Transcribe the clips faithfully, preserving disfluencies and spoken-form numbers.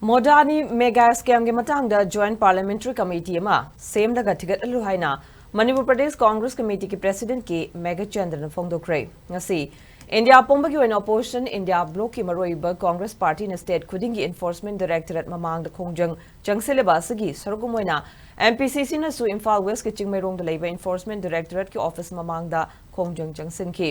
ꯃꯣꯗꯥꯅꯤ mega ꯁ꯭ꯀꯦꯝꯒꯤ ꯃꯇꯥꯡꯗ joint parliamentary committee ꯑꯃ ꯁꯦꯝꯂꯒ ꯊꯤꯒꯠꯍꯜꯂꯨ ꯍꯥꯏꯅ ꯃꯅꯤꯄꯨꯔ ꯄ꯭ꯔꯗꯦꯁ ꯀꯣꯡꯒ꯭ꯔꯦꯁ ꯀꯃꯤꯇꯤꯒꯤ ꯄ꯭ꯔꯦꯁꯤꯗꯦꯟꯠ ꯀꯦ ꯃꯦꯘꯆꯟꯗ꯭ꯔꯅ ꯐꯣꯡꯗꯣꯛꯈ꯭ꯔꯦ꯫ ꯉꯁꯤ ꯏꯟꯗꯤꯌꯥ ꯄꯨꯝꯕꯒꯤ ꯑꯣꯏꯅ ꯑꯣꯄꯣꯖꯤꯁꯟ ꯏꯟꯗꯤꯌꯥ ꯕ꯭ꯂꯣꯛꯀꯤ ꯃꯔꯨꯑꯣꯏꯕ ꯀꯣꯡꯒ꯭ꯔꯦꯁ ꯄꯥꯔꯇꯤꯅ ꯁ꯭ꯇꯦꯠ ꯈꯨꯗꯤꯡꯒꯤ ꯏꯟꯐꯣꯔꯁꯃꯦꯟꯠ ꯗꯥꯏꯔꯦꯛꯇꯣꯔꯦꯠ ꯃꯃꯥꯡꯗ ꯈꯣꯡꯖꯪ ꯆꯪꯁꯤꯜꯂꯤꯕ ꯑꯁꯤꯒꯤ ꯁꯔꯨꯛ ꯑꯃ ꯑꯣꯏꯅ ꯑꯦꯝ ꯄꯤ ꯁꯤ ꯁꯤꯅꯁꯨ ꯏꯝꯐꯥꯜ ꯋꯦꯁ꯭ꯠꯀꯤ ꯆꯤꯡꯃꯩꯔꯣꯡꯗ ꯂꯩꯕ ꯏꯟꯐꯣꯔꯁꯃꯦꯟꯠ ꯗꯥꯏꯔꯦꯛꯇꯣꯔꯦꯠꯀꯤ ꯑꯣꯐꯤꯁ ꯃꯃꯥꯡꯗ ꯈꯣꯡꯖꯪ ꯆꯪꯁꯤꯟꯈꯤ꯫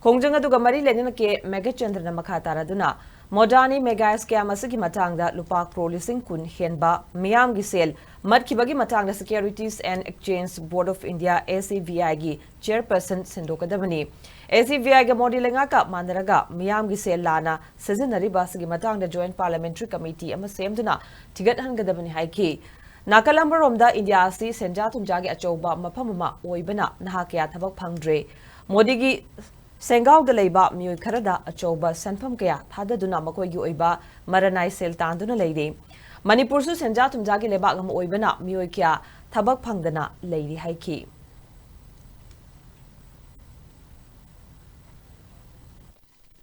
ꯈꯣꯡꯖꯪ ꯑꯗꯨꯒ ꯃꯔꯤ ꯂꯩꯅꯅ ꯀꯦ ꯃꯦꯘꯆꯟꯗ꯭ꯔꯅ ꯃꯈꯥ ꯇꯥꯔꯗꯨꯅ ꯃꯣꯗꯥꯅꯤ ꯃꯦꯒꯥ ꯁ꯭ꯀꯦꯝ ꯑꯁꯤꯒꯤ ꯃꯇꯥꯡꯗ ꯂꯨꯄꯥ ꯀ꯭ꯔꯣꯔ ꯂꯤꯁꯤꯡ ꯀꯨꯟ ꯍꯦꯟꯕ ꯃꯤꯌꯥꯝꯒꯤ ꯁꯦꯜ ꯃꯠꯈꯤꯕꯒꯤ ꯃꯇꯥꯡꯗ Securities and Exchange Board of India, S E B I ꯒꯤ ꯆꯦꯌꯔꯄꯔꯁꯟ ꯁꯤꯟꯗꯣꯛꯀꯗꯕꯅꯤ꯫ S E B I ꯒ ꯃꯣꯗꯤ ꯂꯩꯉꯥꯛꯀ ꯃꯥꯟꯅꯔꯒ ꯃꯤꯌꯥꯝꯒꯤ ꯁꯦꯜ ꯂꯥꯟꯅ ꯁꯤꯖꯤꯟꯅꯔꯤꯕ ꯑꯁꯤꯒꯤ ꯃꯇꯥꯡꯗ ꯖꯣꯏꯟꯠ ꯄꯥꯔꯂꯤꯌꯥꯃꯦꯟꯇꯔꯤ ꯀꯃꯤꯇꯤ ꯑꯃ ꯁꯦꯝꯗꯨꯅ ꯊꯤꯒꯠꯍꯟꯒꯗꯕꯅꯤ ꯍꯥꯏꯈꯤ꯫ ꯅꯥꯀꯜ ꯑꯃꯔꯣꯝꯗ ꯏꯟꯗꯤꯌꯥ ꯑꯁꯤ ꯁꯦꯟꯖꯥ ꯊꯨꯝꯖꯥꯒꯤ ꯑꯆꯧꯕ ꯃꯐꯝ ꯑꯃ ꯑꯣꯏꯕꯅ ꯅꯍꯥ ꯀꯌꯥ ꯊꯕꯛ ꯐꯪꯗ꯭ꯔꯦ꯫ ꯃꯣꯗꯤꯒꯤ ꯁꯦꯡꯒꯥꯎꯗ ꯂꯩꯕ ꯃꯤꯑꯣꯏ ꯈꯔꯗ ꯑꯆꯧꯕ ꯁꯦꯟꯐꯝ ꯀꯌꯥ ꯊꯥꯗꯗꯨꯅ ꯃꯈꯣꯏꯒꯤ ꯑꯣꯏꯕ ꯃꯔꯅꯥꯏ ꯁꯦꯜ ꯇꯥꯟꯗꯨꯅ ꯂꯩꯔꯤ꯫ ꯃꯅꯤꯄꯨꯔꯁꯨ ꯁꯦꯟꯖꯥ ꯊꯨꯝꯖꯥꯒꯤ ꯂꯩꯕꯥꯛ ꯑꯃ ꯑꯣꯏꯕꯅ ꯃꯤꯑꯣꯏ ꯀꯌꯥ ꯊꯕꯛ ꯐꯪꯗꯅ ꯂꯩꯔꯤ ꯍꯥꯏꯈꯤ꯫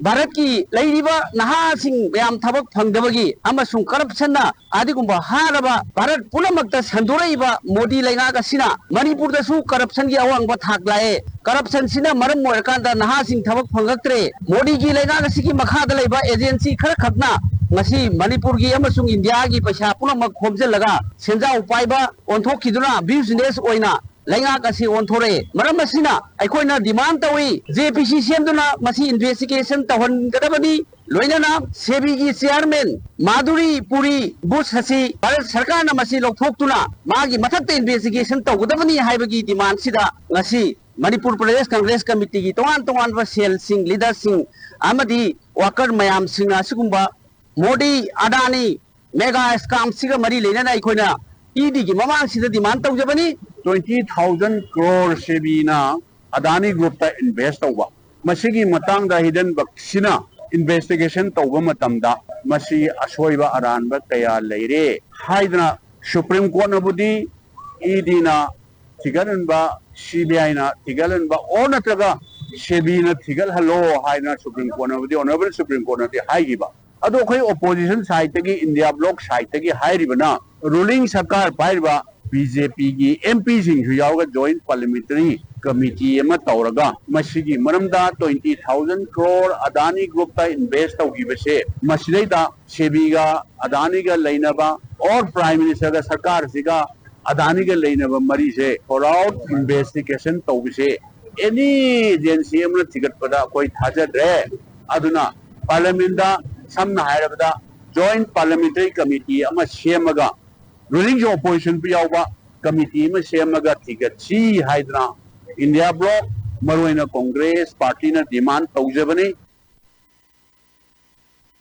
ꯚꯥꯔꯠꯀꯤ ꯂꯩꯔꯤꯕ ꯅꯍꯥꯁꯤꯡ ꯃꯌꯥꯝ ꯊꯕꯛ ꯐꯪꯗꯕꯒꯤ ꯑꯃꯁꯨꯡ ꯀꯔꯞꯁꯟꯅ ꯑꯗꯨꯒꯨꯝꯕ ꯍꯥꯔꯕ ꯚꯥꯔꯠ ꯄꯨꯝꯅꯃꯛꯇ ꯁꯟꯗꯣꯔꯛꯏꯕ ꯃꯣꯗꯤ ꯂꯩꯉꯥꯛ ꯑꯁꯤꯅ ꯃꯅꯤꯄꯨꯔꯗꯁꯨ ꯀꯔꯞꯁꯟꯒꯤ ꯑꯋꯥꯡꯕ ꯊꯥꯛ ꯂꯥꯛꯑꯦ꯫ ꯀꯔꯞꯁꯟꯁꯤꯅ ꯃꯔꯝ ꯑꯣꯏꯔꯀꯥꯟꯗ ꯅꯍꯥꯁꯤꯡ ꯊꯕꯛ ꯐꯪꯂꯛꯇ꯭ꯔꯦ꯫ ꯃꯣꯗꯤꯒꯤ ꯂꯩꯉꯥꯛ ꯑꯁꯤꯒꯤ ꯃꯈꯥꯗ ꯂꯩꯕ ꯑꯦꯖꯦꯟꯁꯤ ꯈꯔꯈꯛꯅ ꯉꯁꯤ ꯃꯅꯤꯄꯨꯔꯒꯤ ꯑꯃꯁꯨꯡ ꯏꯟꯗꯤꯌꯥꯒꯤ ꯄꯩꯁꯥ ꯄꯨꯝꯅꯃꯛ ꯈꯣꯝꯖꯤꯜꯂꯒ ꯁꯦꯟꯖꯥꯎ ꯄꯥꯏꯕ ꯑꯣꯟꯊꯣꯛꯈꯤꯗꯨꯅ ꯕꯤꯖꯤꯅꯦꯁ ꯑꯣꯏꯅ ꯂꯩꯉꯥꯛ ꯑꯁꯤ ꯑꯣꯟꯊꯣꯔꯛꯑꯦ꯫ ꯃꯔꯝ ꯑꯁꯤꯅ ꯑꯩꯈꯣꯏꯅ ꯗꯤꯃꯥꯟ ꯇꯧꯏ, ꯖꯦ ꯄꯤ ꯁꯤ ꯁꯦꯝꯗꯨꯅ ꯃꯁꯤ ꯏꯟꯚꯦꯁꯇꯤꯒꯦꯁꯟ ꯇꯧꯍꯟꯒꯗꯕꯅꯤ꯫ ꯂꯣꯏꯅꯅ ꯁꯦꯕꯤꯒꯤ ꯆꯤꯌꯥꯔꯃꯦꯟ ꯃꯥꯙꯨꯔꯤ ꯄꯨꯔꯤ ꯕꯨꯁ ꯑꯁꯤ ꯚꯥꯔꯠ ꯁꯔꯀꯥꯔꯅ ꯃꯁꯤ ꯂꯧꯊꯣꯛꯇꯨꯅ ꯃꯥꯒꯤ ꯃꯊꯛꯇ ꯏꯟꯚꯦꯁꯇꯤꯒꯦꯁꯟ ꯇꯧꯒꯗꯕꯅꯤ ꯍꯥꯏꯕꯒꯤ ꯗꯤꯃꯥꯟꯁꯤꯗ ꯉꯁꯤ ꯃꯅꯤꯄꯨꯔ ꯄ꯭ꯔꯗꯦꯁ ꯀꯪꯒ꯭ꯔꯦꯁ ꯀꯃꯤꯇꯤꯒꯤ ꯇꯣꯉꯥꯟ ꯇꯣꯉꯥꯟꯕ ꯁꯦꯜꯁꯤꯡ, ꯂꯤꯗꯔꯁꯤꯡ ꯑꯃꯗꯤ ꯋꯥꯀꯔ ꯃꯌꯥꯝꯁꯤꯡꯅ ꯑꯁꯤꯒꯨꯝꯕ ꯃꯣꯗꯤ, ꯑꯗꯥꯅꯤ ꯃꯦꯒꯥ ꯁ꯭ꯀꯦꯝꯁꯤꯒ ꯃꯔꯤ ꯂꯩꯅꯅ ꯑꯩꯈꯣꯏꯅ ꯏ ꯗꯤꯒꯤ ꯃꯃꯥꯡꯁꯤꯗ ꯗꯤꯃꯥꯟ ꯇꯧꯖꯕꯅꯤ꯫ Twenty thousand crore ꯁꯦꯕꯤꯅ ꯑꯗꯥꯅꯤ ꯒ꯭ꯔꯨꯞꯇ ꯏꯟꯚꯦꯁ ꯇꯧꯕ, ꯃꯁꯤꯒꯤ ꯃꯇꯥꯡꯗ ꯍꯤꯗꯟꯕꯛꯁꯤꯅ ꯏꯟꯚꯦꯁꯇꯤꯒꯦꯁꯟ ꯇꯧꯕ ꯃꯇꯝꯗ ꯃꯁꯤ ꯑꯁꯣꯏꯕ ꯑꯔꯥꯟꯕ ꯀꯌꯥ ꯂꯩꯔꯦ ꯍꯥꯏꯗꯅ ꯁꯨꯄ꯭ꯔꯤꯝ ꯀꯣꯔꯠꯅꯕꯨꯗꯤ, ꯏ ꯗꯤꯅ ꯊꯤꯒꯠꯍꯟꯕ, ꯁꯤ ꯕꯤ ꯑꯥꯏꯅ ꯊꯤꯒꯠꯍꯟꯕ, ꯑꯣꯔ ꯅꯠꯇ꯭ꯔꯒ ꯁꯦꯕꯤꯅ ꯊꯤꯒꯠꯍꯜꯂꯣ ꯍꯥꯏꯅ ꯁꯨꯄ꯭ꯔꯤꯝ ꯀꯣꯔꯠꯅꯕꯨꯗꯤ, ꯑꯣꯅꯔꯦꯕꯜ ꯁꯨꯄ꯭ꯔꯤꯝ ꯀꯣꯔꯠꯅꯗꯤ ꯍꯥꯏꯈꯤꯕ꯫ ꯑꯗꯣ ꯑꯩꯈꯣꯏ opposition sideꯇꯒꯤ, India bloc sideꯇꯒꯤ ꯍꯥꯏꯔꯤꯕꯅ, ruling ꯁꯔꯀꯥꯔ ꯄꯥꯏꯔꯤꯕ BJPꯒꯤ MPꯁꯤꯡꯁꯨ ꯌꯥꯎꯔꯒ joint parliamentary committee ꯑꯃ ꯇꯧꯔꯒ ꯃꯁꯤꯒꯤ ꯃꯔꯝꯗ twenty thousand crore Adani groupꯇ invest ꯇꯧꯈꯤꯕꯁꯦ, ꯃꯁꯤꯗꯩꯗ SEBIꯒ Adaniꯒ ꯂꯩꯅꯕ, or Prime Ministerꯒ ꯁꯔꯀꯥꯔꯁꯤꯒ Adaniꯒ ꯂꯩꯅꯕ ꯃꯔꯤꯁꯦ thorough investigation ꯇꯧꯕꯁꯦ any agency ꯑꯃꯅ ꯊꯤꯒꯠꯄꯗ ꯑꯩꯈꯣꯏ ꯊꯥꯖꯗ꯭ꯔꯦ꯫ ꯑꯗꯨꯅ parliamentꯇ, ꯁꯝꯅ ꯍꯥꯏꯔꯕꯗ, joint parliamentary committee ꯑꯃ ꯁꯦꯝꯃꯒ, rulingꯁꯨ oppositionꯁꯨ ꯌꯥꯎꯕ committee ꯑꯃ ꯁꯦꯝꯃꯒ ꯊꯤꯒꯠꯁꯤ ꯍꯥꯏꯗꯅ India bloc, ꯃꯔꯨꯑꯣꯏꯅ Congress partyꯅ demand ꯇꯧꯖꯕꯅꯤ꯫